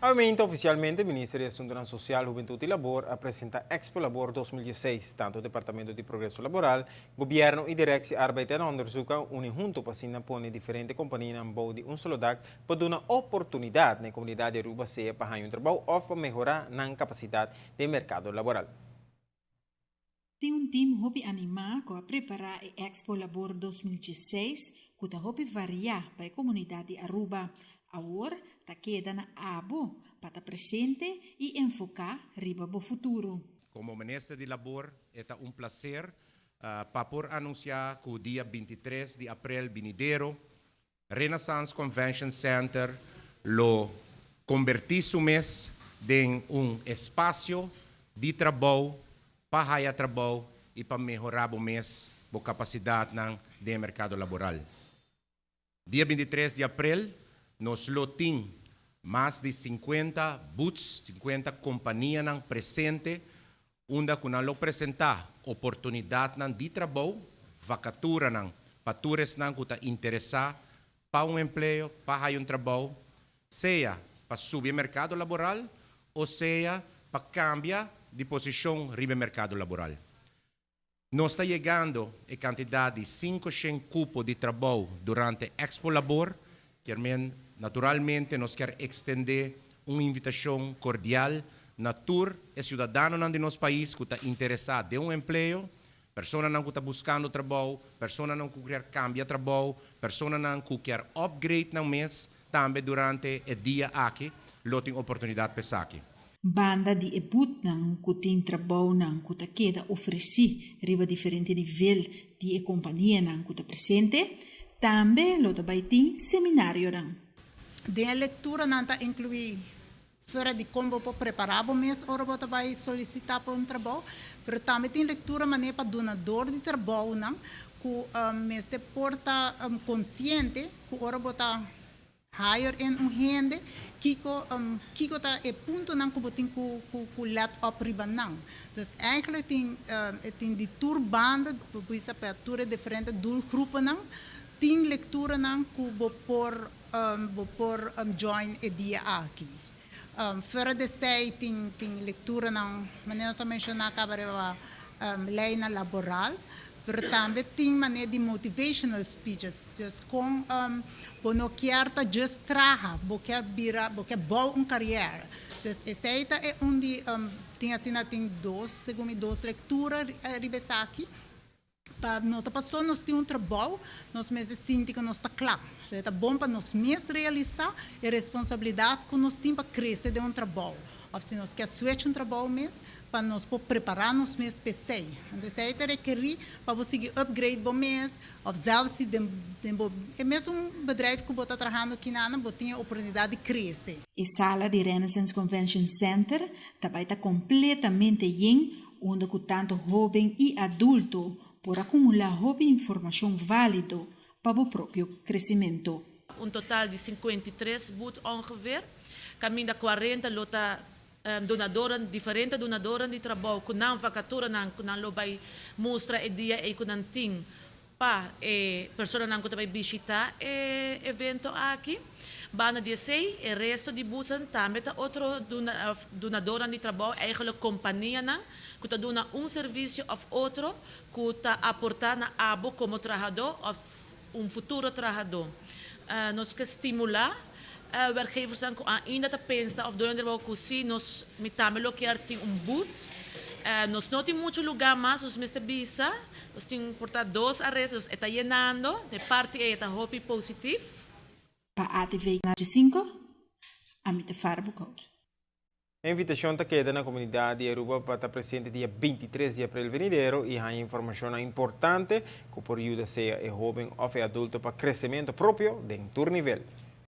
Obviamente, oficialmente, Minister di Asuntonan Social, Hubentud y Labor a presenta Expo Labor 2016. Tanto Departamento di Progreso Laboral, Gobierno y Directie Arbeid en Onderzoek a uni hunto pa asina pone diferente companianan bou di un solo dak pa duna oportunidad na comunidad di Aruba, sea pa haya un trabou of pa mehora nan capacidad den mercado laboral. Tin un team hopi anima cu a prepara e Expo Labor 2016 cu ta hopi varia pa e comunidad di Aruba. Awor ta keda na abo pa ta presente y enfoca riba bo futuro. Como Minister di Labor, ta un placer pa por anuncia cu dia 23 di april binidero, Renaissance Convention Center lo converti su mes den un espacio di trabou pa haya trabou y pa mehora bo mes bo capacidad den mercado laboral. Dia 23 di april, nos lo tin mas di 50 booths, 50 compania presente, unda cu nan lo presenta oportunidad di trabou, vacatura pa tur esnan cu ta interesa pa un empleo, pa un trabou, sea pa subi mercado laboral o sea pa cambia di posicion riba mercado laboral. Nos ta yegando e cantidad di 500 cupo di trabou durante Expo Labor, cu naturalmente nos kier extende un invitacion cordial na tur e ciudadanonan di nos pais cu ta interesa den un empleo, personanan cu ta buscando trabou, personanan cu kier cambia trabou, personanan cu kier upgrade nan mes, tambe durante e dia aki, lo tin oportunidad pa esaki. Banda di e boothnan cu tin trabounan cu ta keda ofreci riba diferente nivel di e companianan cu ta presente, tambe lo bay tin seminarionan. Den lecturanan ta inclui fuera di con bo por prepara bo mes ora bo bay solicita pa un trabou, pero tambe tin lectura manera pa dunador di trabounan cu mester por ta consciente cu ora bo ta hire in un hende kiko ta e puntonan cu bo tin cu let op riba nan. Dus eigenlijk tin di tur banda, bisa pa tur diferente doelgroepen tin lecturanan cu bo por join e dia aki. Fuera di esey tin lecturanan, manera nos a menciona caba riba ley laboral, pero tambe tin manera di motivational speeches, just con bo no kier ta just traha, bo kier bira, bo kier bouw un carrière. Dus esey ta e un di tin asina tin dos, segun mi, dos lectura riba esaki. Pa no ta paso nos tin un trabou, nos mester sinti cu nos ta cla. Ta bon pa nos mes realisa e responsabilidad cu nos tin pa crece den un trabou. Of si nos kier switch un trabou mes, pa nos por prepara nos mes pa esey. Anto, esey ta rekeri pa bo sigui upgrade bo mes, of zelfs si den bo, e mes un bedrijf cu bo ta trahando aki nan, bo tin oportunidad di crece. E sala di Renaissance Convention Center tambe ta completamente yen, unda cu tanto hoben y adulto por acumula hopi informacion valido pa bo propio crecemento. Un total di 53 booth ongeveer. Caminda 40 lo ta dunador, diferente dunador di trabou, cu nan vacaturanan, cu nan lo bay mustra e dia ey cu nan tin pa e personanan cu ta bay bishita e evento aki. Banda di esey, e resto di booths tambe ta otro dunador di trabou, eigenlijk companianan, cu ta duna un servicio of otro, cu ta aporta na abo como trahador of un futuro trahador. Nos kier stimula werkgevers cu ainda ta pensa of doño di trabou cu si nos mi tambe lo kier tin un booth. Nos no tin mucho lugar mas, nos mester bisa, nos tin por ta dos aresto, ta yenando, di parti ey ta hopi positivo. Pa ATV 5, ami ta Farbo. E invitacion ta keda na comunidad di Aruba pa ta presente dia 23 di april venidero y haya informacion importante cu por yuda sea e hoben of e adulto pa crecemento propio den tur nivel.